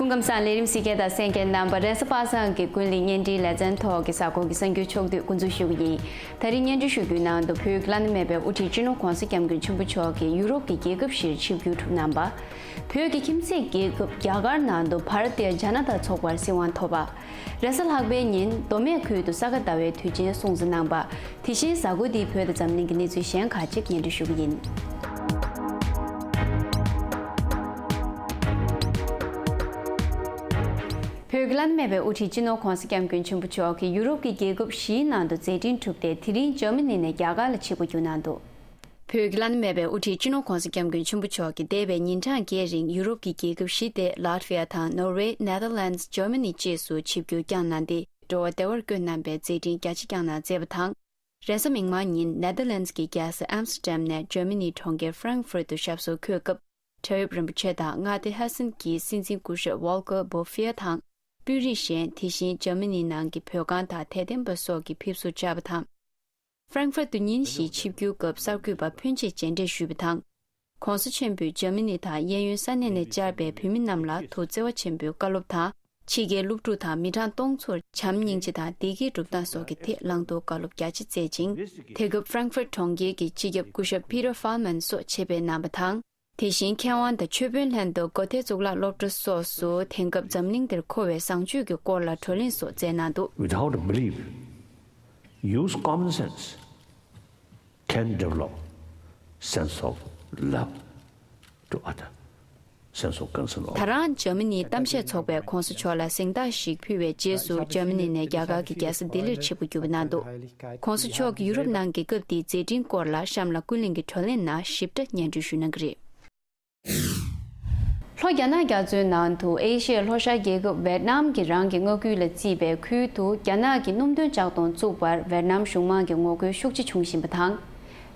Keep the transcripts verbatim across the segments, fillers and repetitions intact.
སྐུ་ཁམས་བཟང་། ལས་རིམ་གཟིགས་མཁན་དང་གསན་མཁན་རྣམ་པ་རེས་གཟའ་པ་སངས་ཀྱི་ཀུན་གླེང་བརྙན་འཕྲིན་ལེ་ཚན་ཐོག་གི་གཟའ་འཁོར་གྱི་གསར་འགྱུར་ཕྱོགས་བསྡུས་འགོ་འཛུགས་ཞུ་གི་ཡིན། ད་རིང་བརྙན་འཕྲིན་ཞུ་རྒྱུའི་ནང་དུ་བོད་ཀྱི་བླ་ན་མེད་པའི་དབུ་ཁྲིད་སྤྱི་ནོར་༧གོང་ས་༧སྐྱབས་མགོན་ཆེན་པོ་མཆོག་གིས་ཡུ་རོབ་ཀྱི་རྒྱལ་ཁབ་བཞིར་ཆིབས་བསྒྱུར་གྲུབ་གནང་བ། བོད་ཀྱི་ཁྱིམ་མཚེས་རྒྱལ་ཁབ་རྒྱ་གར་ནང་དུ་བྷ་ར་ཏི་ཡ་ཇ་ན་ཏཱ་ཚོགས་པར་སྲིད་དབང་ཐོབ་པ། རེས་གཟའ་ལྷག་པའི་ཉིན་མདོ་སྨད་ཁུལ་དུ་ས་ག་ཟླ་བའི་དུས་ཆེན་སྲུང་བརྩི་གནང་བ། དེ་བཞིན་གཟའ་འཁོར་འདིའི་བོད་དང་འཛམ་གླིང་གི་གནས་ཚུལ་གཞན་ཁག་ཅིག་སྙན་སྒྲོན་ཞུ་གི་ཡིན། བོད་ཀྱི་བླ་ན་མེད་པའི་དབུ་ཁྲིད་སྤྱི་ནོར་༧གོང་ས་༧སྐྱབས་མགོན་ཆེན་པོ་མཆོག་གིས་ཡུ་རོབ་ཀྱི་རྒྱལ་ཁབ་བཞིའི་ནང་དུ་མཛད་འཕྲིན་གྲུབ་སྟེ། དེ་རིང་འཇར་མ་ནི་ནས་རྒྱ་གར་ལ་ཆིབས་འགོ་བསྒྱུར་གནང་འདུག་བོད་ཀྱི་བླ་ན་མེད་པའི་དབུ་ཁྲིད་སྤྱི་ནོར་༧གོང་ས་༧སྐྱབས་མགོན་ཆེན་པོ་མཆོག་གིས་འདས་པའི་ཉིན་གྲངས་བརྒྱད་རིང་ཡུ་རོབ་ཀྱི་རྒྱལ་ཁབ་བཞི་སྟེ། ལཱ་ཏི་ཝི་ཡ་དང་ནོར་ཝེ། ནེ་དར་ལེན་ཌི། འཇར་མ་ནི་བཅས་སུ་ཆིབས་བསྒྱུར་བསྐྱངས་གནང་སྟེ། འགྲོ་བ་བདེ་བར་བཀོད་གནང་བའི་མཛད་འཕྲིན་རྒྱ་ཆེ་བསྐྱངས་གནང་མཛད་པ་དང་། རེས་གཟའ་མིག་དམར་ཉིན་ནེ་དར་ལེན་ཌི་གི་རྒྱལ་ས་ཨམ་སི་ཊར་ཌམ་ནས་འཇར་མ་ནིའི་གྲོང་ཁྱེར་ཧྥ་རེང་ཧྥུར་ཊི་དུ་ཞབས་སོར་འཁོད་སྐབས། གྲྭ་ཡབ་རིན་པོ་ཆེ་དང་མངའ་སྡེ་ཧེ་སན་གྱི་སྲིད་འཛིན་སྐུ་ཞབས་ཝོལ་ཀར་བོ་ཕི་ཡ་དང་། དཔོན་རིགས་གཞན། དེ་བཞིན་འཇར་མ་ནི་ནང་གི་བོད་ཁང་དང་དད་ལྡན་པ་སོགས་ཀྱིས་ཕེབས་བསུ་བཅར་བ་དང་། ཧྥ་རེང་ཧྥུར་ཊི་དུ་ཉིན་བཞིའི་ཆིབས་བསྒྱུར་སྐབས་གསར་འགོད་པར་ཕོན་ཆེ་མཇལ་འཕྲད་ཞུས་པ་དང་། ༸གོང་ས་ཆེན་པོས་འཇར་མ་ནི་དང་གཡས་གཡོན་ས་གནས་ནས་བཅར་བའི་བོད་མི་རྣམས་ལ་ཐུགས་བརྩེ་བ་ཆེན་པོས་བཀའ་སློབ་དང་། ཕྱི་རྒྱལ་སློབ་ཕྲུག་དང་མི་གྲངས་སྟོང་ཚོར་བྱམས་སྙིང་རྗེ་དང་བདེ་སྐྱིད་སྒྲུབ་སྟངས་སོགས་ཀྱི་ཐད་བླང་དོར་བཀའ་སློབ་རྒྱ་ཆེ་སྩལ་ཅིང་། དེ་སྐབས་ཧྥ་རེང་ཧྥུར་ཊི་གྲོང་ཁྱེར་གྱི་སྤྱི་ཁྱབ་སྐུ་ཞབས་པི་ཏར་ཧྥལ་མན་སོགས་ཆེད་ཕེབས་གནང་བ་དང་། དེ་བཞིན་མཁས་དབང་དང་ཆོས་དཔོན་ལྷན་ཚོགས། གོ་ཐལ་གཙུག་ལག་སློབ་གྲྭ་སོགས་སུ་དེང་སྐབས་འཛམ་གླིང་འདིར་མཁོ་བའི་བཟང་སྤྱོད་ཀྱི་སྐོར་ལ་བགྲོ་གླེང་སོགས་མཛད་གནང་འདུག Without a belief, use common sense, can develop sense of love to other, sense of concern of ད་རང་འཇར་མ་ནིའི་གཏམ་བཤད་ཚོགས་པས་༸གོང་ས་མཆོག་ལ་གཟེངས་རྟགས་ཤིག་ཕུལ་བའི་རྗེས་སུ། འཇར་མ་ནི་ནས་རྒྱ་གར་གྱི་རྒྱལ་ས་ལྡི་ལིར་ཆིབས་པ་བསྒྱུར་བ་གནང་འདུག ༸གོང་ས་མཆོག་གིས་ཡུ་རོབ་ནང་གི་སྐབས་དེའི་མཛད་འཕྲིན་སྐོར་ལ་གཤམ་ལ་ཀུན་གླེང་གི་བགྲོ་གླེང་ནང་ཞིབ་ཕྲ་སྙན་སྒྲོན་ཞུ་གནང་གི་རེད། ལྷོ་རྒྱ་ནག་རྒྱ་མཚོའི་ནང་དུ་ཨེ་ཤི་ཡའི་ལྷོ་ཤར་རྒྱལ་ཁབ་ཝེད་ནམ་གྱིས་རང་གི་མངའ་ཁུལ་ལ་བརྩིས་པའི་ཁུལ་དུ་རྒྱ་ནག་གི་སྣུམ་འདོན་ལྕགས་དོང་བཙུགས་པར་ཝེད་ནམ་གཞུང་མང་གིས་ངོ་རྒོལ་ཤུགས་ཆེ་བྱུང་བཞིན་པ་དང་།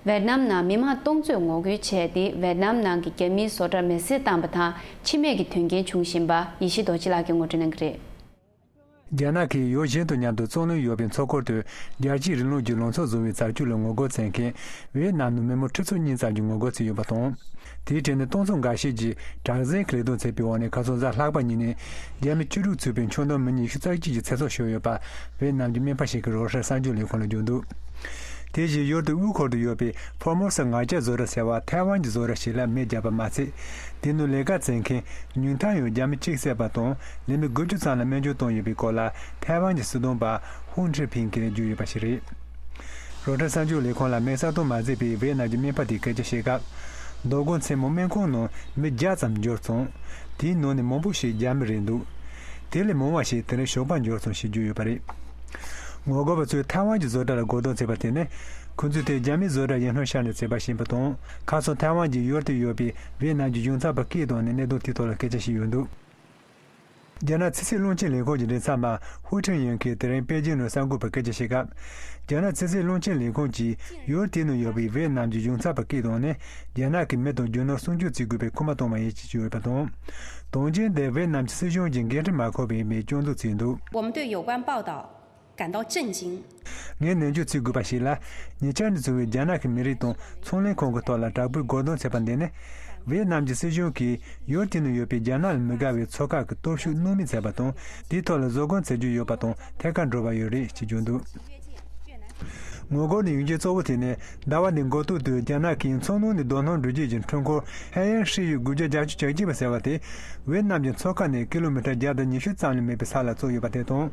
ཝེད་ནམ་ནང་མི་མང་སྟོང་ཚོས་ངོ་རྒོལ་བྱས་ཏེ། ཝེད་ནམ་ནང་གི་རྒྱ་མིའི་བཟོ་གྲྭར་མེ་སྲེག་བཏང་བ་དང་། འཆི་རྨས་ཀྱི་དོན་རྐྱེན་བྱུང་བཞིན་པ། ཡེ་ཤེས་རྡོ་རྗེ་ལགས་ཀྱིས་ངོ་སྤྲོད་གནང་གི་རེད། རྒྱ་ནག་གིས་ཡུལ་གཞན་དང་མཉམ་དུ་བཙན་གནོན་ཡོད་པའི་མཚོ་ཁུལ་དུ་རྒྱལ་གཅེས་རིང་ལུགས་ཀྱི་ལང་ཚོ་བཟོ་བའི་བྱ་སྤྱོད་ལ་ངོ་རྒོལ་བྱེད་མཁན་ཝེད་ནམ་ནང་མི་མང་ཁྲི་ཚོ་གཉིས་ཙམ་གྱིས་ངོ་རྒོལ་བྱས་ཡོད་པ་དང་། དེའི་གྲས་ནས་སྟོང་ཚོ་འགའ་ཤས་ཀྱིས་དྲག་ཟིང་གི་ལས་དོན་བྱས་པའི་འོག་ནས། ཁ་སང་གཟའ་ལྷག་པ་ཉིན་ནས་རྒྱ་མི་བཅུ་དྲུག་ཚུད་པའི་ཆོས་དོན་མི་སྣ་ཉི་ཤུ་རྩ་གཅིག་ཅིག་ཚེ་སྲོག་ཤོར་ཡོད་པ་ཝེད་ནམ་གྱི་སྨན་པ་ཞིག་གིས་རོའི་ཊར་གསར་འགྱུར་ལས་ཁུངས་ལ་བརྗོད་འདུག་དེ་བཞིན་ཡུལ་དེའི་དབུས་ཁུལ་དུ་ཡོད་པའི་ཕོར་མོ་ས་ངར་ལྕགས་བཟོ་གྲྭ་ཟེར་བ་ཐའེ་ཝན་གྱི་བཟོ་གྲྭ་ཞིག་ལ་མེ་བརྒྱབ་པ་མ་ཚད། དེའི་ནང་ལས་ཀ་བྱེད་མཁན་ཉུང་མཐར་ཡང་རྒྱ་མི་གཅིག་བསད་པ་དང་། ལས་མི་དགུ་བཅུ་ཙམ་ལ་རྨས་སྐྱོན་བཏང་ཡོད་པའི་སྐོར་ལ་ཐའེ་ཝན་གྱི་སྲིད་དོན་པ་ཧུང་ཁྲི་ཕིང་གིས་བརྗོད་ཡོད་པ་ཞིག་རེད། རོའི་ཊར་གསར་འགྱུར་ལས་ཁུངས་ལ་མེ་གསར་གཏོད་མ་མཛད་པའི་ཝེད་ནམ་གྱི་སྨན་པ་དེས་སྐད་ཆ་བཤད་སྐབས། མདོ་དགོང་མཚན་མོ་སྨན་ཁང་ནང་མི་བརྒྱ་ཙམ་འབྱོར་སོང་། དེའི་ནང་ནས་མང་པོ་ཞིག་རྒྱ་མི་རེད་འདུག་དེ་ལས་མང་བ་ཞིག་དེ་རིང་ཞོགས་པ་འབྱོར་སོང་ཞེས་བརྗོད་ཡོད་པ་རེད། ངོ་རྒོལ་བ་ཚོས་ཐའེ་ཝན་གྱི་བཟོ་གྲྭ་ལ་རྒོལ་རྡུང་བྱས་པ་དེ་ནི། ཁོ་ཚོས་དེ་རྒྱ་མིའི་བཟོ་གྲྭ་ཡིན་སྣང་ཤར་ནས་བྱས་པ་ཞིག་ཡིན་པ་དང་། ཁ་སང་ཐའེ་ཝན་གྱི་ཡུལ་དེར་ཡོད་པའི་ཝེད་ནམ་གྱི་གཞུང་ཚབ་པ་སྐད་བཏང་ནས་གནད་དོན་དེའི་ཐོག་ལ་སྐད་ཆ་བཤད་ཡོད་འདུག་རྒྱ་ནག་ཕྱི་སྲིད་བློན་ཆེན་ལས་ཁུངས་ཀྱི་མགྲིན་ཚབ་པ་ཧུའུ་ཁྲུན་ཡོན་གྱིས་དེ་རིང་པེ་ཅིང་ནང་གསར་འགོད་པར་སྐད་ཆ་བཤད་སྐབས། རྒྱ་ནག་ཕྱི་སྲིད་བློན་ཆེན་ལས་ཁུངས་ཀྱིས་ཡུལ་དེའི་ནང་ཡོད་པའི་ཝེད་ནམ་གྱི་གཞུང་ཚབ་པ་སྐད་བཏང་ནས། རྒྱ་ནག་གི་མི་དང་རྒྱུ་ནོར་སྲུང་སྐྱོབ་བྱེད་དགོས་པའི་སྐུལ་མ་བཏང་བ་ཡིན་ཞེས་བརྗོད་ཡོད་པ་དང་། དོན་རྐྱེན་དེ་ཝེད་ནམ་གྱི་སྲིད་གཞུང་གྱི་འགན་འཁྲི་མ་འཁུར་བ་ཡིན་པའི་སྐྱོན་འཛུགས་བྱས་འདུག 我们对有关报道 感到震惊。 ངས་ནན་བརྗོད་བྱེད་དགོས་པ་ཞིག་ལ། ཉེ་ཆར་ནས་བྱུང་བའི་རྒྱ་ནག་གི་མི་རིགས་དང་ཚོང་ལས་ཁང་གི་ཐོག་ལ་དྲག་པོའི་རྒོལ་རྡུང་བྱས་པ་འདི་ནི། ཝེད་ནམ་གྱི་སྲིད་གཞུང་གིས་ཡུལ་དེ་ནང་ཡོད་པའི་རྒྱ་ནག་ལ་མི་དགའ་བའི་ཚོགས་ཁག་གི་སྟོབས་ཤུགས་སྣང་མེད་བྱས་པ་དང་། དེའི་ཐོག་ལ་བཟོད་སྒོམ་བྱེད་རྒྱུ་ཡོད་པ་དང་ཐད་ཀར་འགྲོ་བ་ཡོད་རེད་ཅེས་བརྗོད་འདུག་ངོ་རྒོལ་ནི་ཡོང་རྒྱུ་གཙོ་བོ་དེ་ནི། ཟླ་བ་འདིའི་འགོ་ཐོག་ཏུ་རྒྱ་ནག་གིས་མཚོ་ནང་ནས་རྡོ་སྣུམ་འགྲུལ་སྐྱེལ་གྱི་འཕྲུལ་འཁོར་ཧེ་ཡན་ཧྲི་ཡུས་དགུ་བརྒྱ་བརྒྱད་ཅུ་གྱ་གཅིག་པ་ཟེར་བ་དེ། ཝེད་ནམ་གྱི་མཚོ་ཁ་ནས་ཀི་ལོ་མི་ཊར་བརྒྱ་དང་ཉི་ཤུ་ཙམ་ལས་མེད་པའི་ས་ལ་བཙུགས་ཡོད་པ་དེ་དང་།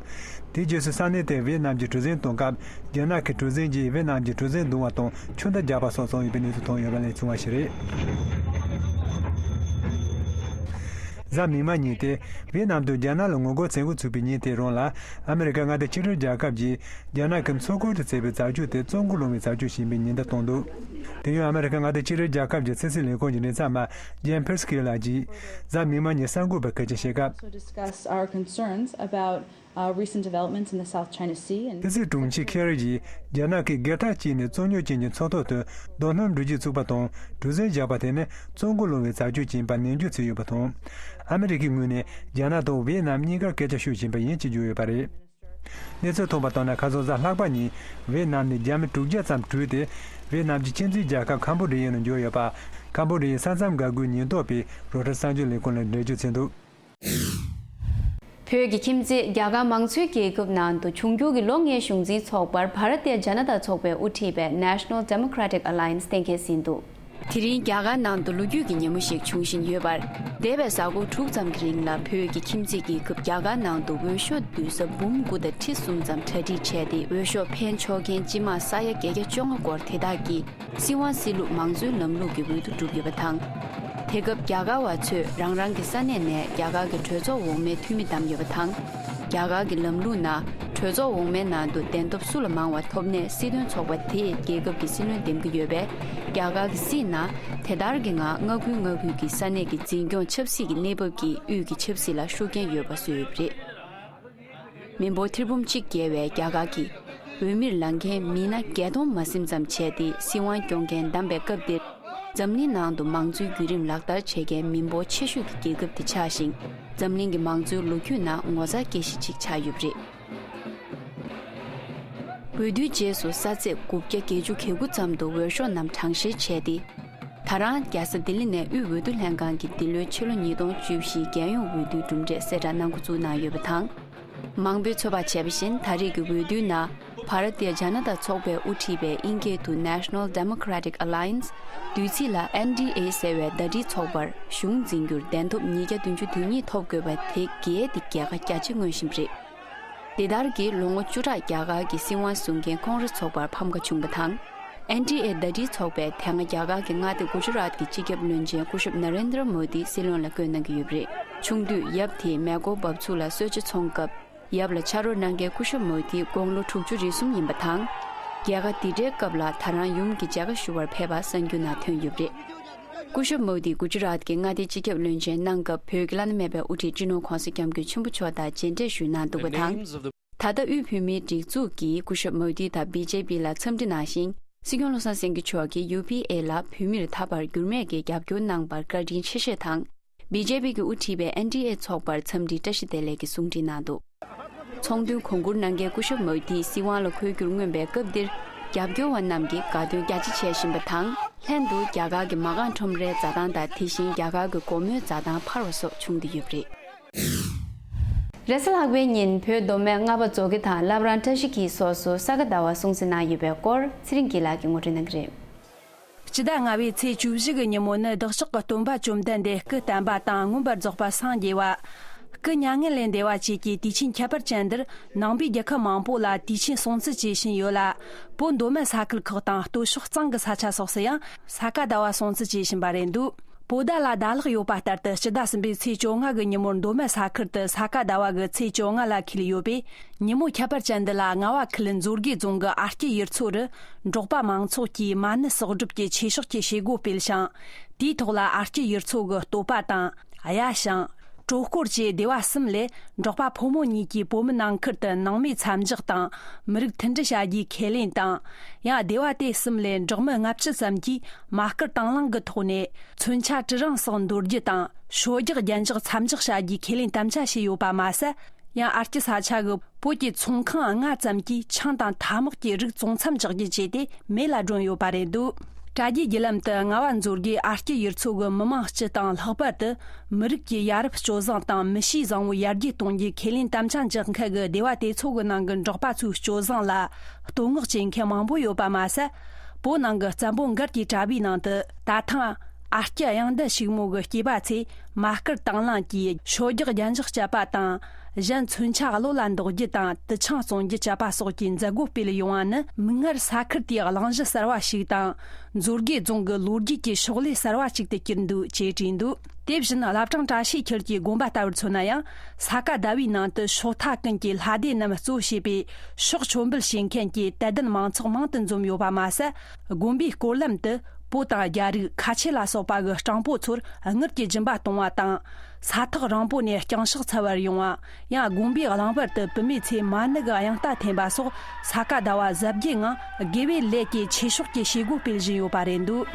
དེའི་རྗེས་སུ་ས་གནས་དེར་ཝེད་ནམ་གྱི་གྲུ་གཟིངས་གཏོང་སྐབས། རྒྱ་ནག་གི་གྲུ་གཟིངས་ཀྱིས་ཝེད་ནམ་གྱི་གྲུ་གཟིངས་རྡུང་བ་དང་ཆུ་མདའ་རྒྱག་པ་སོགས་བྱུང་ཡོད་པའི་གནས་ཚུལ་ཐོན་ཡོད་པ་ལས་བྱུང་བ་ཞིག་རེད། གཟའ་མིག་དམར་ཉིན་ཏེ། ཝེད་ནམ་དུ་རྒྱ་ནག་ལ་ངོ་རྒོལ་བྱེད་འགོ་ཚུགས་པའི་ཉིན་དེ་རང་ལ། ཨ་མི་རི་ཀ་མངའ་སྡེ་ཆིག་སྒྲིལ་རྒྱལ་ཁབ་ཀྱིས། རྒྱ་ནག་གི་མཚོ་ཁུལ་དུ་བྱས་པའི་བྱ་སྤྱོད་དེ་བཙོན་གོས་སློང་བའི་བྱ་སྤྱོད་ཞིག་ཡིན་པའི་ཉེན་བརྡ་བཏང་འདུག་དེ་ཡང་ཨ་མི་རི་ཀ་མངའ་སྡེ་ཆིག་སྒྲིལ་རྒྱལ་ཁབ་ཀྱི་ཕྱི་སྲིད་ལས་ཁུངས་ཀྱི་མགྲིན་ཚབ་པ་ཇེན་ཕེར་སི་ཀི་ལགས་ཀྱིས་གཟའ་མིག་དམར་ཉིན་གསར་འགོད་པར་སྐད་ཆ་བཤད་སྐབས། So discuss our concerns about, uh, recent developments in the South China Sea and ཕྱི་སྲིད་དྲུང་ཆེ་ཁེ་རི་ཡིས་རྒྱ་ནག་གིས་སྒེར་ཐག་བཅད་ནས་རྩོད་རྙོག་ཅན་གྱི་མཚོ་ཐོག་ཏུ་རྡོ་སྣུམ་འགྲུལ་སྐྱེལ་བཙུགས་པ་དང་གྲུ་གཟིངས་བཞག་པ་དེ་ནི་བཙོན་གོས་སློང་བའི་བྱ་སྤྱོད་ཅིག་ཡིན་པར་ནན་བརྗོད་བྱས་ཡོད་པ་དང་། ཨ་མི་རི་ཀའི་ངོས་ནས་རྒྱ་ནག་དང་ཝེ་ནམ་གཉིས་ཀར་སྐད་ཆ་ཤོད་བཞིན་པ་ཡིན་ཞེས་བརྗོད་ཡོད་པ་རེད། གནས་ཚུལ་ཐོན་པ་ལྟར་ན། ཁ་སང་གཟའ་ལྷག་པ་ཉིན་ཝེད་ནམ་ནས་རྒྱ་མི་དྲུག་བརྒྱ་ཙམ་བྲོས་ཏེ། ཝེད་ནམ་གྱི་ཁྱིམ་མཚེས་རྒྱལ་ཁབ་ཁམ་བོ་ཌི་ཡའི་ནང་འབྱོར་ཡོད་པ། ཁམ་བོ་ཌི་ཡའི་ས་མཚམས་འགག་སྒོའི་ཉེན་རྟོག་པས་རོའི་ཊར་གསར་འགྱུར་ལས་ཁུངས་ལ་འགྲེལ་བརྗོད་བྱས་འདུག་བོད་ཀྱི་ཁྱིམ་མཚེས་རྒྱ་གར་མང་གཙོའི་རྒྱལ་ཁབ་ནང་དུ་འབྱུང་འགྱུར་གྱི་ལོ་ལྔའི་གཞུང་འཛིན་ཚོགས་པར་བྷ་ར་ཏི་ཡ་ཇ་ན་ཏཱ་ཚོགས་པས་དབུ་ཁྲིད་པའི་National Democratic Alliance་གཏན་འཁེལ་ཟིན་འདུག་དེ་རིང་རྒྱ་གར་ནང་དུ་ལོ་རྒྱུས་ཀྱི་ཉིན་མོ་ཞིག་འབྱུང་བཞིན་ཡོད་པར། འདས་པའི་གཟའ་འཁོར་དྲུག་ཙམ་གྱི་རིང་ལ་བོད་ཀྱི་ཁྱིམ་མཚེས་རྒྱལ་ཁབ་རྒྱ་གར་ནང་དུ་འོས་ཤོག་བསྡུ་ས་འབུམ་དགུ་དང་ཁྲི་གསུམ་ཙམ་གྲ་སྒྲིག་བྱས་ཏེ། འོས་ཤོག་འཕེན་ཆོག་མཁན་སྤྱི་དམངས་ས་ཡ་བརྒྱད་བརྒྱ་བཅོ་ལྔ་སྐོར་དེ་དག་གིས། སྲིད་དབང་སྲིད་ལུགས་མང་གཙོའི་ལམ་ལུགས་ཀྱི་འོས་བསྡུ་བསྒྲུབས་ཡོད་པ་དང་། དེ་སྐབས་རྒྱ་གར་བ་ཚོས་རང་རང་གི་ས་གནས་ནས་རྒྱ་གར་གྱི་གྲོས་ཚོགས་འོག་མའི་འཐུས་མི་བདམས་ཡོད་པ་དང་། རྒྱ་གར་གྱི་ལམ་ལུགས་ནང་གྲོས་ཚོགས་འོག་མའི་ནང་དུ་གདན་ཐོབ་སུ་ལ་མང་བ་ཐོབ་ནས་སྲིད་དོན་ཚོགས་པ་དེས་རྒྱལ་ཁབ་ཀྱི་སྲིད་བློན་འདེམས་ཀྱི་ཡོད་པས། རྒྱ་གར་གྱི་སྲིད་ནང་དེ་ལྟར་གྱི་ངང་མངའ་ཁུལ་མངའ་ཁུལ་གྱི་ས་གནས་ཀྱི་འཛིན་སྐྱོང་ཆབ་སྲིད་ཀྱི་གནས་བབ་ཀྱིས་དབུས་ཀྱི་ཆབ་སྲིད་ལ་ཤུགས་རྐྱེན་ཡོད་པ་བཟོས་ཡོད་པ་རེད། མི་འབོར་ཐེར་འབུམ་གཅིག་བརྒལ་བའི་རྒྱ་གར་གྱི་འོས་མིར་ལངས་མཁན་མི་སྣ་བརྒྱད་སྟོང་མ་ཟིན་ཙམ་བྱས་ཏེ་སྲིད་དབང་སྐྱོང་མཁན་བདམས་པའི་སྐབས་འདིར། འཛམ་གླིང་ནང་དུ་མང་གཙོའི་བརྒྱུད་རིམ་ལག་བསྟར་བྱེད་མཁན་མི་འབོར་ཆེ་ཤོས་ཀྱི་རྒྱལ་ཁབ་དེ་ཆགས་ཤིང་། འཛམ་གླིང་གི་མང་གཙོའི་ལོ་རྒྱུས་ནང་ངོ་མཚར་སྐྱེ་གཞི་ཅིག་ཆགས་ཡོད་པ་རེད། འོས་བསྡུའི་རྗེས་སུ་ས་ཚིགས་དགུ་བརྒྱ་བརྒྱད་ཅུ་གྱ་དགུ་ཙམ་དུ་འོས་ཤོག་རྣམས་གྲངས་བཤེར་བྱས་ཏེ། ད་རང་རྒྱལ་ས་ལྡི་ལི་ནས་དབུས་འོས་བསྡུ་ལྷན་ཁང་གིས་འདི་ལོའི་ཕྱི་ལོ་ཉིས་སྟོང་བཅུ་བཞིའི་རྒྱལ་ཡོངས་འོས་བསྡུའི་གྲུབ་འབྲས་གསལ་བསྒྲགས་གནང་འགོ་བཙུགས་གནང་ཡོད་པ་དང་། མང་པོས་ཚོད་དཔག་བྱས་པ་བཞིན། ད་རེས་ཀྱི་འོས་བསྡུའི་ནང་བྷ་ར་ཏི་ཡ་ཇ་ན་ཏཱ་ཚོགས་པས་དབུ་ཁྲིད་པའི་ཨིན་སྐད་དུ་National Democratic Alliance། བསྡུས་ཚིག་ལ་ཨེན་ཌི་ཨེ་ཟེར་བའི་ཟླ་སྒྲིལ་ཚོགས་པར་གཞུང་འཛིན་རྒྱུར་གདན་ཐོབ་ཉིས་བརྒྱ་བདུན་ཅུ་དོན་གཉིས་ཐོབ་དགོས་པ་དེ་གལ་ཏེ་རྒྱལ་ཁ་རྒྱ་ཆེ་མངོན་བཞིན་པ་རེད། འདི་ལྟར་གྱི་ལོ་ངོ་བཅུ་ཕྲག་རྒྱ་གར་གྱི་སྲིད་དབང་བཟུང་མཁན་ཁོང་རེ་ཚོགས་པར་ཕམ་ཁ་བྱུང་བ་དང་། ཨེན་ཌི་ཨེ་ཟླ་སྒྲིལ་ཚོགས་པས་དེ་སྔ་རྒྱ་གར་གྱི་མངའ་སྡེ་གུ་ཇི་རཱཏ་གྱི་སྤྱི་ཁྱབ་བློན་ཆེན་སྐུ་ཞབས་ན་རེན་དྲ་མོ་དི་སྲིད་བློན་ལ་བསྐོས་གནང་གི་ཡོད་པ་རེད། ཆུང་དུས་ཡབ་དེས་མེ་འཁོར་འབབ་ཚུགས་ལ་གསོལ་ཇ་འཚོང་སྐབས། ཡབ་ལ་ཕྱག་རོགས་གནང་མཁན་སྐུ་ཞབས་མོ་དི་དགུང་ལོ་དྲུག་ཅུ་རེ་གསུམ་ཡིན་པ་དང་། རྒྱལ་ཁ་འདི་འདྲའི་སྐབས་ལ་ད་རང་ཡུམ་གྱི་མཇལ་ཁ་ཞུ་བར་ཕེབས་པ་གསར་འགྱུར་ནང་ཐོན་ཡོད་པ་རེད། སྐུ་ཞབས་མོ་དི་གུ་ཇི་རཱཏ་གྱི་མངའ་སྡེའི་སྤྱི་ཁྱབ་བློན་ཆེན་གནང་སྐབས། བོད་ཀྱི་བླ་ན་མེད་པའི་དབུ་ཁྲིད་སྤྱི་ནོར་༸གོང་ས་༸སྐྱབས་མགོན་ཆེན་པོ་མཆོག་དང་མཇལ་འཕྲད་ཞུས་གནང་འདུག་པ་དང་། ད་ལྟ་དབུས་བོད་མིའི་སྒྲིག་འཛུགས་ཀྱིས་སྐུ་ཞབས་མོ་དི་དང་བི་ཇེ་པི་ལ་འཚམས་འདྲི་གནང་ཞིང་། སྲིད་སྐྱོང་བློ་བཟང་སེང་གེ་མཆོག་གིས་ཡུ་པི་ཨེ་ལ་བོད་མིར་ད་བར་འགྱུར་མེད་ཀྱི་རྒྱབ་སྐྱོར་གནང་བར་བཀའ་དྲིན་ཆེ་ཞུས་དང་། བི་ཇེ་པི་གིས་དབུ་ཁྲིད་པའི་ཨེན་ཌི་ཨེ་ཚོགས་པར་འཚམས་འདྲིའི་བཀྲ་ཤིས་བདེ་ལེགས་ཀྱི་གསུང་འཕྲིན་གནང་འདུག་ཚོགས་འདུར་གོང་བཀུར་གནང་མཁན་སྐུ་ཞབས་མོ་དིས་སྲིད་དབང་ལ་འཁོད་རྒྱུར་མངོན་པའི་སྐབས་འདིར། རྒྱབ་སྐྱོར་བ་རྣམས་ཀྱིས་དགའ་སྟོན་རྒྱ་ཆེ་བྱེད་བཞིན་པ་དང་། ལྷན་དུ་རྒྱ་གར་གྱི་མ་རྐང་ཁྲོམ་རའི་འཛའ་ཐང་དང་། དེ་བཞིན་རྒྱ་གར་གྱི་སྒོར་མོའི་འཛའ་ཐང་འཕར་བ་སོགས་བྱུང་བསྡད་ཡོད་པ་རེད། རེས་གཟའ་ལྷག་པའི་ཉིན་བོད་མདོ་སྨད་རྔ་པ་མཛོ་དགེ་དང་བླ་བྲང་བཀྲ་ཤིས་འཁྱིལ་སོགས་སུ་ས་ག་ཟླ་བ་སྲུང་བརྩི་གནང་ཡོད་པའི་སྐོར་ཚེ་རིང་སྐྱིད་ལགས་ཀྱིས་ངོ་སྤྲོད་གནང་གི་རེད། སྤྱི་ཟླ་ལྔ་པའི་ཚེས་བཅུ་བཞི་གི་ཉིན་མོ་ནི་བདག་ཅག་གི་སྟོན་པ་བཅོམ་ལྡན་འདས་སྐུ་བསྟན་པ་དང་མངོན་པར་རྫོགས་པར་སངས་རྒྱས་པ། སྐུ་མྱ་ངན་ལས་འདས་པ་བཅས་ཀྱི་དུས་ཆེན་ཁྱད་པར་ཅན་འདིར་ནང་པའི་རྒྱལ་ཁབ་མང་པོ་ལ་དུས་ཆེན་སྲུང་བརྩི་བྱེད་བཞིན་ཡོད་ལ། བོད་མདོ་སྨད་ས་ཁུལ་ཁག་དང་སྟོད་ཕྱོགས་གཙང་གི་ས་ཆ་སོགས་སུ་ཡང་ས་ག་ཟླ་བ་སྲུང་བརྩི་བྱེད་བཞིན་པ་རེད་འདུག་བོད་ཟླ་ལ་ཟླ་ལྷག་ཡོད་པ་ལྟར་དུ་སྤྱི་ཟླ་གསུམ་པའི་ཚེས་བཅོ་ལྔ་གི་ཉིན་མོར་མདོ་སྨད་ས་ཁུལ་དུ་ས་ག་ཟླ་བ་གི་ཚེས་བཅོ་ལྔ་ལ་འཁེལ་ཡོད་པས། ཉིན་མོ་ཁྱད་པར་ཅན་འདི་ལ་རྔ་བ་ཁུལ་མཛོད་དགེ་རྫོང་གི་ཨ་སྐྱེ་ཡུལ་ཚོ་རུ་འབྲོག་པ་མང་ཚོགས་ཀྱིས་མ་ཎི་གསོག་སྒྲུབ་ཀྱི་ཆོས་ཕྱོགས་ཀྱི་བྱེད་སྒོ་སྤེལ་ཞིང་། དེའི་ཐོག་ལ་ཨ་སྐྱེ་ཡུལ་ཚོ་གི་བསྟོད་པ་དང་། གཡའ་བྱང་། གྲོ་སྐོར་བཅས་སྡེ་བ་གསུམ་ལས་འབྲོག་པ་ཕོ་མོ་གཉིས་ཀྱིས་བོད་མི་ནང་ཁུལ་དུ་ནང་མིའི་མཚམས་འཇོག་དང་། མི་རིགས་མཐུན་སྒྲིལ་བྱ་རྒྱུའི་ཁས་ལེན་དང་། ཡང་སྡེ་བ་དེ་གསུམ་ལས་འབྲོག་མི་ལྔ་བཅུ་ཙམ་གྱིས་མ་སྐུལ་དང་བླངས་ཀྱི་ཐོག་ནས་མཚོན་ཆ་གྲི་རིང་སོགས་འདོར་རྒྱུ་དང་། ཤོ་རྒྱག་རྒྱན་འཇོག་མཚམས་འཇོག་བྱ་རྒྱུའི་ཁས་ལེན་དམ་བཅའ་བྱས་ཡོད་པ་མ་ཟད། ཡང་ཨ་སྐྱི་ས་ཆ་གི་བོད་ཀྱི་ཚོང་ཁང་ལྔ་ཙམ་གྱིས་ཆང་དང་ཐ་མག་གི་རིགས་བཙོང་མཚམས་འཇོག་རྒྱུ་བཅས་ཏེ་མེ་ལ་སྒྲོན་ཡོད་པ་རེད་འདུག་དྲ་རྒྱའི་བརྒྱུད་ལམ་དུ་རྔ་བ་མཛོད་དགེ་ཨ་སྐྱི་ཡུལ་ཚོ་གི་མི་མང་སྤྱི་དང་ལྷག་པར་དུ་མི་རིགས་ཀྱི་ཡ་རབས་སྤྱོད་བཟང་དང་མི་གཤིས་བཟང་བོ་ཡར་རྒྱས་གཏོང་རྒྱུའི་ཁས་ལེན་དམ་བཅའ་འཇོག་མཁན་གྱི་སྡེ་བ་དེ་ཚོ་གི་ནང་གི་འབྲོག་པ་ཚོའི་སྤྱོད་བཟང་ལ་བསྟོད་བསྔགས་བྱེད་མཁན་མང་པོ་ཡོད་པ་མ་ཟད། བོད་ནང་གི་བཙན་པོ་མགར་གྱི་དྲ་བའི་ནང་དུ་ད་ཐེངས་ཨ་སྐྱི་གཡང་ཟླ་ཕྱུག་མོ་གི་སྐྱེས་པ་ཚོས་མ་སྐུལ་དང་བླངས་ཀྱིས་ཤོ་རྒྱག་རྒྱན་འཇོག་བྱས་པ་དང་། གཞན་མཚོན་ཆ་གློ་ལ་འདོགས་རྒྱུ་དང་དུད་ཆང་བཙོང་རྒྱུ་བཅས་པ་སོགས་ཀྱི་མཛད་སྒོ་སྤེལ་ཡོང་བ་ནི་མིག་སྔར་ས་ཁུལ་དེའི་གླེང་གཞི་གསར་བ་ཞིག་དང་། མཛོད་དགེ་རྫོང་གི་ལོ་རྒྱུས་ཀྱི་ཕྱོགས་ལས་གསར་བ་ཞིག་ཏུ་གྱུར་འདུག་ཅེས་བྲིས་འདུག་དེ་བཞིན་བླ་བྲང་བཀྲ་ཤིས་འཁྱིལ་གྱི་དགོན་པ་ལྟ་བུར་མཚོན་ན་ཡང་ས་ག་ཟླ་བའི་ནང་དུ་ཤོ་ཐ་ཀུན་གྱི་ལྷ་སྡེ་རྣམས་གཙོ་བྱས་པའི་ཕྱོགས་མཆོད་འབུལ་བྱེད་མཁན་གྱི་དད་ལྡན་མང་ཚོགས་མང་དུ་འཛོམས་ཡོད་པ་མ་ཟད། དགོན་པའི་སྐོར་ལམ་དུ་བོད་དང་རྒྱ་རིགས་ཁ་ཆེ་ལ་སོགས་པ་གི་སྤྲང་པོ་ཚོར་དངུལ་གྱི་སྦྱིན་པ་གཏོང་བ་དང་། ས་ཐག་རིང་པོ་ནས་རྐྱང་ཕྱག་འཚལ་བར་ཡོང་བ། ཡང་དགོན་པའི་གླིང་བར་དུ་བུད་མེད་ཚོས་མ་ཎི་གི་གཡང་རྟ་འཐེན་པ་སོགས་ས་ག་ཟླ་བ་གཟབ་རྒྱས་ངང་དགེ་བའི་ལས་ཀྱི་ཆོས་ཕྱོགས་ཀྱི་བྱེད་སྒོ་སྤེལ་བཞིན་ཡོད་པ་རེད་འདུག་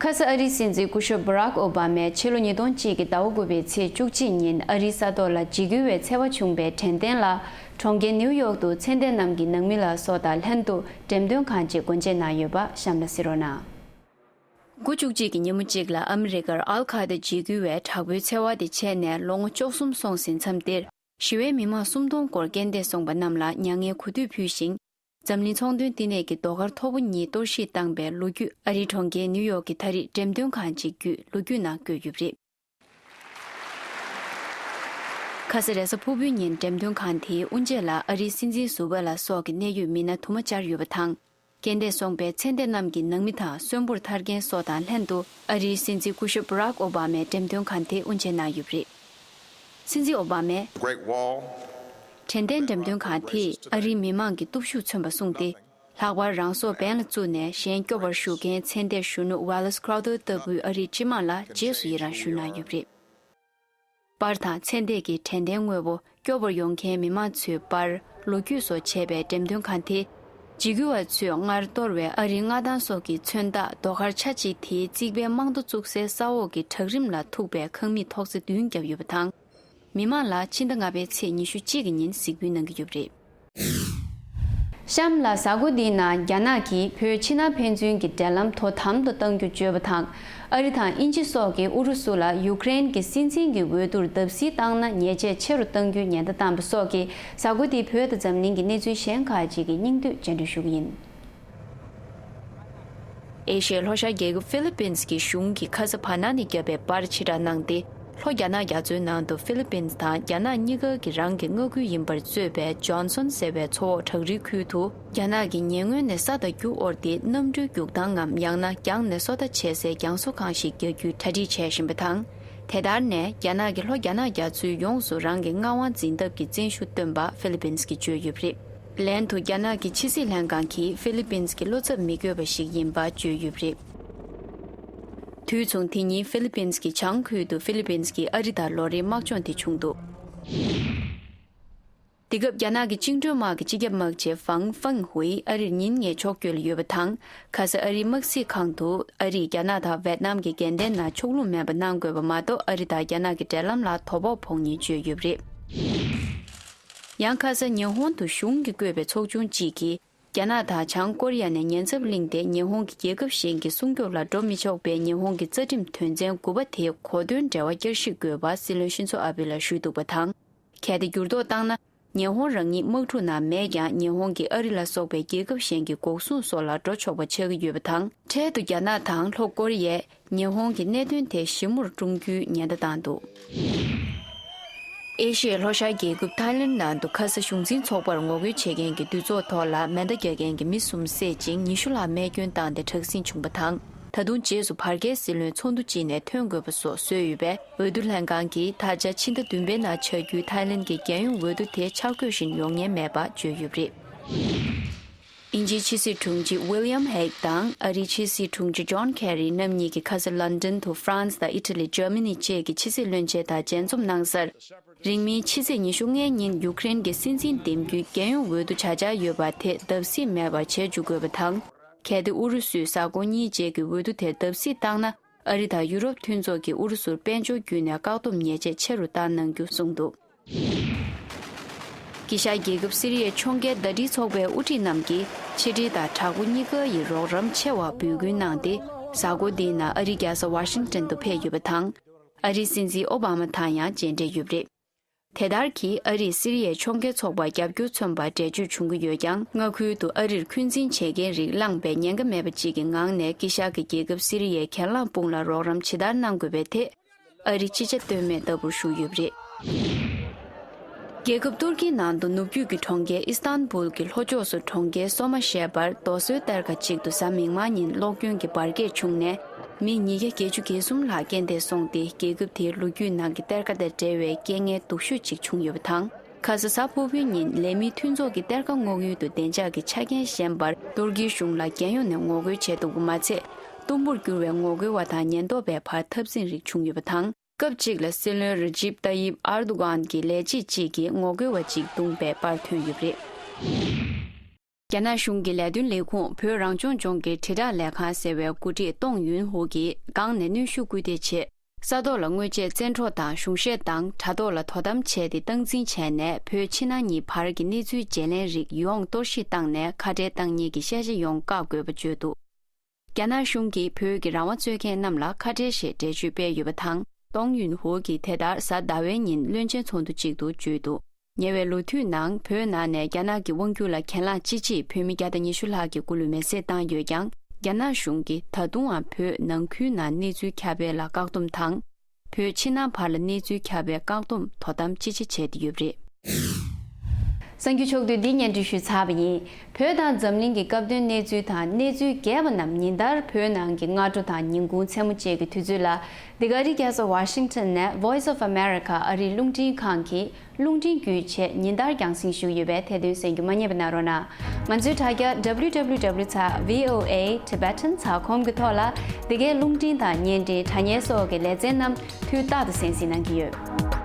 ཁ་ས་ཨ་རིའི་སྲིད་འཛིན་སྐུ་ཞབས་Barack Obama་ཕྱི་ལོ་ཉིས་སྟོང་གཅིག་གི་ཟླ་བ་དགུ་པའི་ཚེས་བཅུ་གཅིག་ཉིན་ཨ་རིའི་ས་ཐོག་ལ་འཇིགས་སྐུལ་བའི་འཚེ་བ་བྱུང་པའི་དྲན་རྟེན་ལ་གྲོང་ཁྱེར་ནིའུ་ཡོག་ཏུ་ཚེ་འདས་རྣམས་ཀྱི་ནང་མི་ལ་སོགས་དང་ལྷན་དུ་འགྲེམས་སྟོན་ཁང་ཅིག་སྒོ་འབྱེད་གནང་ཡོད་པ་གཤམ་ལ་གཟིགས་རོགས་གནང་། དགུ་བཅུ་གཅིག་གི་ཉིན་མོ་གཅིག་ལ་ཨ་མི་རི་ཀར་ཨལ་ཁ་ད་འཇིགས་སྐུལ་བའི་དྲག་པོའི་འཚེ་བ་དེ་བྱས་ནས་ལོ་ངོ་བཅུ་གསུམ་སོང་ཟིན་མཚམས་འདིར་ཞི་བའི་མི་མང་སུམ་སྟོང་སྐོར་རྐྱེན་འདས་སོང་པ་རྣམས་ལ་མྱ་ངན་གུས་འདུད་ཕུལ་ཞིང་། འཛམ་གླིང་ཚོང་དོན་བསྟི་གནས་ཀྱི་ཟློས་གར་མཐོ་པོ་གཉིས་གཏོར་བཤིག་བཏང་པའི་ལོ་རྒྱུས་ཨ་རིའི་གྲོང་ཁྱེར་ནིའུ་ཡོག་གི་ད་རེས་འགྲེམས་སྟོན་ཁང་ཅིག་བརྒྱུད་ལོ་རྒྱུས་ནང་བཀོད་ཡོད་པ་རེད། ཁ་ས་རེས་གཟའ་ཕུར་བུའི་ཉིན་འགྲེམས་སྟོན་ཁང་དེའི་དབུ་འབྱེད་ལ་ཨ་རིའི་སྲིད་འཛིན་ཟུར་པ་ལ་སོགས་ཀྱི་གནད་ཡོད་མི་སྣ་དུ་མ་བཅར་ཡོད་པ་དང་། རྐྱེན་འདས་སོང་པའི་ཚེ་འདས་རྣམས་ཀྱི་ནང་མི་དང་གསོན་པོར་ཐར་མཁན་སོགས་དང་ལྷན་དུ་ཨ་རིའི་སྲིད་འཛིན་སྐུ་ཞབས་Barack Obama་འགྲེམས་སྟོན་ཁང་དེ་དབུ་འབྱེད་གནང་ཡོད་པ་རེད། སྲིད་འཛིན་ཨོ་བྷ་མས། Great Wall དྲན་རྟེན་འགྲེམས་སྟོན་ཁང་དེས་ཨ་རིའི་མི་མང་གི་སྟོབས་ཤུགས་མཚོན་པ་གསུངས་ཏེ། ལྷག་པར་རང་སྲོག་འབེན་ལ་བཙུགས་ནས་གཞན་སྐྱོབ་པར་ཞུགས་མཁན་ཚེ་འདས་གཞོན་ནུ་Wallace Crowther་ལྟ་བུའི་ཨ་རིའི་སྤྱི་དམངས་ལ་རྗེས་སུ་ཡི་རང་ཞུ་གནང་ཡོད་པ་རེད། པར་དང་ཚེ་འདས་ཀྱི་དྲན་རྟེན་དངོས་པོ། སྐྱོབ་པར་ཡོང་མཁན་མི་མང་ཚོའི་པར། ལོ་རྒྱུས་སོགས་བྱས་པའི་འགྲེམས་སྟོན་ཁང་དེ། འཇིགས་སྐུལ་བ་ཚོས་སྔར་གཏོར་བའི་ཨ་རིའི་མངའ་ཐང་སོགས་ཀྱི་མཚོན་རྟགས་ཟློས་གར་ཆ་གཅིག་དེའི་རྩིག་པའི་རྨང་རྡོ་བཙུགས་སའི་ས་འོག་གི་བྲག་རིམ་ལ་ཐུག་པའི་ཁང་མིག་ཐོག་ཚད་བདུན་བརྒྱབ་ཡོད་པ་དང་། མི་མང་ལ་ཕྱི་ཟླ་ལྔ་པའི་ཚེས་ཉི་ཤུ་གཅིག་གི་ཉིན་གཟིགས་འབུལ་གནང་གི་ཡོད་པ་རེད། གཤམ་ལ་གཟའ་འཁོར་འདིའི་ནང་རྒྱ་ནག་གིས་བོད་ཕྱི་ནང་ཕན་ཚུན་གྱི་འབྲེལ་ལམ་དོ་དམ་དུ་གཏང་རྒྱུ་བརྗོད་པ་དང་། ཨ་རི་དང་དབྱིན་ཇི་སོགས་ཀྱིས་ཨུ་རུ་སུ་ལ་ཡུཀ་རེན་གྱི་སྲིད་འཛིན་གྱི་འོས་བསྡུར་བརྡབ་གསིག་བཏང་ན་ཉེས་ཆད་ཆེ་རུ་གཏང་རྒྱུའི་ཉེན་བརྡ་བཏང་པ་སོགས་ཀྱིས་གཟའ་འཁོར་འདིའི་བོད་དང་འཛམ་གླིང་གི་གནས་ཚུལ་གཞན་ཁག་ཅིག་གི་སྙིང་བསྡུས་སྤྱན་འགྲེལ་ཞུ་གི་ཡིན། ཨེ་ཤི་ཡའི་ལྷོ་ཤར་རྒྱལ་ཁབ་ཧྥི་ལི་པིན་གྱི་གཞུང་གིས་ཁ་ས་བ་ན་ནས་བརྒྱབ་པའི་པར་ཕྱིར་བསྒྲགས་གནང་སྟེ། ལྷོ་རྒྱ་ནག་རྒྱ་མཚོའི་ནང་དུ་ཧྥི་ལི་པིན་དང་རྒྱ་ནག་གཉིས་ཀ་གིས་རང་གི་མངའ་ཁུལ་ཡིན་པར་རྩོད་པའི་ཇོན་སོན་ཟེར་བའི་མཚོ་འོག་བྲག་རིའི་ཁུལ་དུ། རྒྱ་ནག་གིས་ཉེ་སྔོན་ནས་ས་དང་རྒྱུ་དབོར་ཏེ་གནམ་གྲུའི་རྒྱུག་ཐང་ངམ་ཡང་ན་རྒྱང་ནས་སོ་ལྟ་བྱེད་སའི་རྒྱང་བཟོ་ཁང་ཞིག་རྒྱག་རྒྱུའི་གྲ་སྒྲིག་བྱས་བཞིན་པ་དང་། དེ་ལྟར་ནས་རྒྱ་ནག་གིས་ལྷོ་རྒྱ་ནག་རྒྱ་མཚོའི་ཡོངས་སུ་རང་གི་མངའ་དབང་འཛིན་ཐབས་ཀྱི་བརྩོན་ཤུགས་བཏོན་པ་ཧྥི་ལི་པིན་གྱིས་བརྗོད་ཡོད་པ་རེད། ལན་དུ་རྒྱ་ནག་གི་ཕྱི་སྲིད་ལྷན་ཁང་གིས་ཧྥི་ལི་པིན་གྱི་བློ་འཚབ་མི་དགོས་པ་ཞིག་ཡིན་པ་བརྗོད་ཡོད་པ་རེད། དུས་མཚུངས་དེ་ཉིན་ཧྥི་ལི་པིན་གྱི་བྱང་ཁུལ་དུ་ཧྥི་ལི་པིན་གྱི་ཨ་རི་དང་ལོ་རེའི་དམག་སྦྱོང་དེ་བྱུང་འདུག། འདི་སྐབས་རྒྱ་ནག་གི་བཅིངས་འགྲོལ་དམག་གི་སྤྱི་ཁྱབ་དམག་སྤྱི་ཧྥང་ཧྥང་ཧུའེ་ཨ་རིར་ཉིན་ལྔའི་ཕྱོགས་བསྐྱོད་ལ་ཡོད་པ་དང་། ཁ་ས་ཨ་རིའི་དམག་སྲིད་ཁང་དུ་ཨ་རིས་རྒྱ་ནག་དང་ཝེད་ནམ་གྱི་འགལ་ཟླའི་ནང་ཕྱོགས་ལྷུང་མེད་པ་གནང་དགོས་པ་མ་གཏོགས་ཨ་རི་དང་རྒྱ་ནག་གི་འབྲེལ་ལམ་ལ་དོ་ཕོག་ཕོག་མིན་བརྗོད་ཡོད་པ་རེད། ཡང་ཁ་ས་ཉི་ཧོང་དུ་གཞུང་གིས་བསྐོས་པའི་ཚོགས་ཆུང་གཅིག་གིས། རྒྱ་ནག་དང་བྱང་ཀོ་རི་ཡ་ནས་ཉེན་ཚབས་བརླིངས་ཏེ་ཉི་ཧོང་གི་རྒྱལ་ཁབ་གཞན་གྱི་སྲུང་སྐྱོབ་ལ་འགྲོ་མི་ཆོག་པའི་ཉི་ཧོང་གི་རྩ་ཁྲིམས་དོན་ཚན་དགུ་པ་དེའི་གོ་དོན་འབྲེལ་བ་བསྐྱར་ཞིབ་དགོས་པ་སྲིད་བློན་ཤིན་ཚོ་ཨ་བྷེ་ལ་ཞུས་འདུག་པ་དང་། གལ་ཏེ་འགྱུར་ལྡོག་བཏང་ན། ཉི་ཧོང་རང་ཉིད་དམག་འཁྲུག་ནང་མེད་ཀྱང་ཉི་ཧོང་གིས་ཨ་རི་ལ་སོགས་པའི་རྒྱལ་ཁབ་གཞན་གྱི་འགོག་སྲུང་སོགས་ལ་འགྲོ་ཆོག་པ་ཆགས་ཀྱི་ཡོད་པ་དང་། འཕྲལ་དུ་རྒྱ་ནག་དང་ལྷོ་ཀོ་རི་ཡས། ཉི་ཧོང་གི་གནད་དོན་དེ་ཞིབ་མོར་བསྲུང་རྒྱུའི་ཉེན་བརྡ་བཏང་འདུག། ཨེ་ཤི་ཡའི་ལྷོ་ཤར་རྒྱལ་ཁབ་ཐའི་ལེན་ནང་དུ་ཁ་ས་གཞུང་འཛིན་ཚོགས་པར་ངོ་རྒོལ་བྱེད་མཁན་གྱི་འདུས་ཚོགས་ཐོག་ལ་མེ་མདའ་རྒྱག་མཁན་གྱི་མི་གསུམ་བསད་ཅིང་ཉི་ཤུ་ལྷག་རྨས་སྐྱོན་བཏང་སྟེ་དྲག་ཟིང་བྱུང་བ་དང་། ད་དུང་རྗེས་སུ་བར་བརྒལ་སྲིད་བློན་ཚོགས་འདུ་གཅིག་ནས་ཐོན་དགོས་པ་སོགས་བཟོས་ཡོད་པས། འོས་བསྡུ་ལྷན་ཁང་གིས་ད་ཆ་ཕྱི་ཟླ་བདུན་པའི་ནང་ཆགས་རྒྱུའི་ཐའི་ལེན་གྱི་རྒྱལ་ཡོངས་འོས་བསྡུ་དེ་འཆར་འགོད་བཞིན་ཡོང་ཉེན་མེད་པ་བརྗོད་ཡོད་པ་རེད། དབྱིན་ཇིའི་ཕྱི་སྲིད་དྲུང་ཆེ་ཝི་ལི་ཡམ་ཧེག་དང་ཨ་རིའི་ཕྱི་སྲིད་དྲུང་ཆེ་ཇོན་ཁེ་རི་རྣམ་གཉིས་ཀྱིས་ཁ་ས་ལོན་ཌོན་དུ་ཧྥ་རན་སི་དང་ཨི་ཊ་ལི། འཇར་མ་ནི་བཅས་ཀྱི་ཕྱི་སྲིད་བློན་ཆེན་དང་མཇལ་འཛོམས་གནང་སར། རིང་མིན་ཕྱི་ཚེས་ཉི་ཤུ་ལྔའི་ཉིན་ཡུཀ་རེན་གྱི་སྲིད་འཛིན་འདེམས་རྒྱུའི་རྒྱལ་ཡོངས་འོས་བསྡུ་བྱ་འཆར་ཡོད་པ་དེ་བརྡབ་གསིག་མེད་པར་བྱེད་འཇུག་དགོས་པ་དང་། གལ་ཏེ་ཨུ་རུ་སུས་གཟའ་འཁོར་གཉིས་རྗེས་ཀྱི་འོས་བསྡུ་དེ་བརྡབ་གསིག་བཏང་ན། ཨ་རི་དང་ཡུ་རོབ་མཐུན་ཚོགས་ཀྱིས་ཨུ་རུ་སུར་དཔལ་འབྱོར་བརྒྱུད་ནས་བཀག་སྡོམ་ཉེས་ཆད་ཆེ་རུ་བཏང་གནང་རྒྱུ་གསུངས་འདུག། དཀྱིལ་ཤར་རྒྱལ་ཁབ་སི་རི་ཡའི་ཕྱོགས་འགལ་ཟླ་སྒྲིལ་ཚོགས་པའི་དབུ་ཁྲིད་རྣམས་ཀྱིས་ཕྱི་འབྲེལ་དང་དྲག་པོ་གཉིས་ཀ་ཡི་རོགས་རམ་ཆེ་བ་འབོད་སྐུལ་གནང་སྟེ། གཟའ་འཁོར་འདིའི་ནང་ཨ་རིའི་རྒྱལ་ས་ཝ་ཤིང་ཏོན་དུ་ཕེབས་ཡོད་པ་དང་། ཨ་རིའི་སྲིད་འཛིན་ཨོ་བྷ་མ་དང་ཡང་མཇལ་འཕྲད་ཡོད་པ་རེད། དེ་ལྟར་གྱིས་ཨ་རིས་སི་རི་ཡའི་ཕྱོགས་འགལ་ཚོགས་པར་རྒྱབ་སྐྱོར་མཚོན་པ་འགྲེལ་བརྗོད་བྱུང་གི་ཡོད་ཀྱང་། མངའ་ཁུལ་དུ་ཨ་རིར་འཁོན་འཛིན་བྱེད་མཁན་རིགས་བླངས་པའི་ཉེན་ཁ་མེད་པ་ཅིག་གི་ངང་ནས་དཀྱིལ་ཤར་གྱི་རྒྱལ་ཁབ་སི་རི་ཡའི་གྱེན་ལངས་དཔུང་ལ་རོགས་རམ་ཇི་ལྟར་གནང་དགོས་པའི་ཐད། ཨ་རི་ཅི་བྱ་གཏོལ་མེད་ལྟ་བུར་ཞུགས་ཡོད་པ་རེད། རྒྱལ་ཁབ་ཏུར་ཀིའི་ནང་དུ་ནུབ་རྒྱུད་ཀྱི་གྲོང་ཁྱེར་ཨི་སྟན་བུལ་གྱི་ལྷོ་ཕྱོགས་སུ་གྲོང་ཁྱེར་སོ་མ་ཞེས་པར་རྡོ་སོལ་གཏེར་ཁ་ཅིག་ཏུ་གཟའ་མིག་དམར་ཉིན་གློག་སྐྱོན་གྱི་འབར་གས་བྱུང་ནས། མི་ཉིས་བརྒྱ་བརྒྱད་ཅུ་གྱ་གསུམ་ལྷག་རྐྱེན་འདས་སོང་སྟེ། རྒྱལ་ཁབ་དེའི་ལོ་རྒྱུས་ནང་གི་གཏེར་ཁ་དང་འབྲེལ་བའི་རྐྱེན་ངན་སྡུག་ཤོས་ཅིག་བྱུང་ཡོད་པ་དང་། ཁ་ས་གཟའ་ཕུར་བུའི་ཉིན་ལས་མིའི་མཐུན་ཚོགས་ཀྱི་གཏེར་ཁ་སྔོག་ཡུལ་དུ་བདེ་འཇགས་ཀྱི་ཆ་རྐྱེན་ཞན་པར་ཏུར་ཀིའི་གཞུང་ལ་རྒྱལ་ཡོངས་ནས་ངོ་རྒོལ་བྱས་འདུག་པ་མ་ཚད། གཏུམ་པོར་གྱུར་བའི་ངོ་རྒོལ་བ་དང་ཉེན་རྟོག་པའི་བར་འཐབ་འཛིང་རིགས་བྱུང་ཡོད་པ་དང་། སྐབས་གཅིག་ལ་སྲིད་བློན་ར་ཇིབ་ཏཱ་ཡིབ་ཨར་དུ་གྷན་གྱི་ལས་བྱེད་ཅིག་གིས་ངོ་རྒོལ་བ་ཅིག་བརྡུངས་པའི་པར་ཐོན་ཡོད་པ་རེད། རྒྱ་ནག་གཞུང་གི་ལས་དོན་ལས་ཁུངས་བོད་རང་སྐྱོང་ལྗོངས་ཀྱི་དྲིལ་བསྒྲགས་ལས་ཁང་ཟེར་བའི་འགོ་ཁྲིད་ཏོང་ཡུན་ཧོ་གིས་སྒང་ནས་གནོན་ཤུགས་སྐུལ་འདེད་ཆེད། ས་ཐོག་ལ་དངོས་ཆས་བཙན་འཕྲོག་དང་གཞུང་བཞེས་དང་དྲ་ཐོག་ལ་དོ་དམ་བྱས་ཏེ་སྟངས་འཛིན་བྱས་ནས། བོད་ཕྱི་ནང་གཉིས་བར་གྱི་གནས་ཚུལ་བརྗེ་ལེན་རིགས་ཡོངས་གཏོར་བཤིག་བཏང་ནས་ཁ་བྲལ་བཏང་མཁན་གྱི་ཤེས་བྱ་ཡོངས་བཀག་དགོས་པ་བརྗོད་འདུག་རྒྱ་ནག་གཞུང་གིས་བོད་ཀྱི་རང་དབང་རྩོད་མཁན་རྣམས་ལ་ཁ་བྲལ་ཞེས་འགྲེལ་བརྗོད་སྤེལ་ཡོད་པ་དང་། ཏོང་ཡུན་ཧོ་གིས་དེ་ལྟར་གཟའ་ཟླ་བའི་ཉིན་བློན་ཆེན་ཚོགས་འདུ་གཅིག་ཏུ་བརྗོད་འདུག་ཉེ་བའི་ལོ་དུས་ནང་བོད་ནང་ནས་རྒྱ་ནག་གི་དབང་སྒྱུར་ལ་གྱེན་ལངས་ཅི་ཆེད་བོད་མི་བརྒྱ་དང་ཉི་ཤུ་ལྷག་གི་མགོ་ལ་མེ་བསྲེགས་བཏང་ཡོད་ཀྱང་། རྒྱ་ནག་གཞུང་གིས་ད་དུང་ཡང་བོད་ནང་ཁུལ་ནང་གནས་ཚུལ་ཁྱབ་སྤེལ་ལ་བཀག་སྡོམ་དང་། བོད་ཕྱི་ནང་བར་ལ་གནས་ཚུལ་ཁྱབ་སྤེལ་བཀག་སྡོམ་དོ་དམ་ཅི་ཆེ་བྱས་ཏེ་ཡོད་པ་རེད། གསར་འགྱུར་ཕྱོགས་བསྡུས་འདི་སྙན་སྒྲོན་ཞུས་ཚར་བ་ཡིན། བོད་དང་འཛམ་གླིང་གི་སྐབས་དོན་གནས་ཚུལ་དང་གནས་ཚུལ་རྒྱས་པ་རྣམས་ཉིན་ལྟར་བོད་ནང་གི་སྔ་དྲོ་དང་ཉིན་གུང་མཚན་མོ་བཅས་ཀྱི་དུས་ཚོད་ལ། འདི་ག་རི་རྒྱལ་ས་ཝ་ཤིང་ཊོན་ནས་Voice of America ཨ་རིའི་རླུང་འཕྲིན་ཁང་གི་རླུང་འཕྲིན་བརྒྱུད་ཆེད་ཉིན་ལྟར་རྒྱང་སྲིང་ཞུ་གི་ཡོད་པས་ཐད་གཏོང་གསན་རྒྱུ་མ་བསྙེལ་བ་གནང་རོགས་གནང་། ང་ཚོའི་དྲ་རྒྱ W W W ཚ V O A Tibetan ཚ་ཁོམ་གྱི་ཐོག་ལ་འདི་གའི་རླུང་འཕྲིན་དང་བརྙན་འཕྲིན་དྲ་བརྙན་སོགས་ཀྱི་ལེ་ཚན་རྣམས་དུས་རྟག་ཏུ་གསན་གཟིགས་གནང་གི་ཡོད།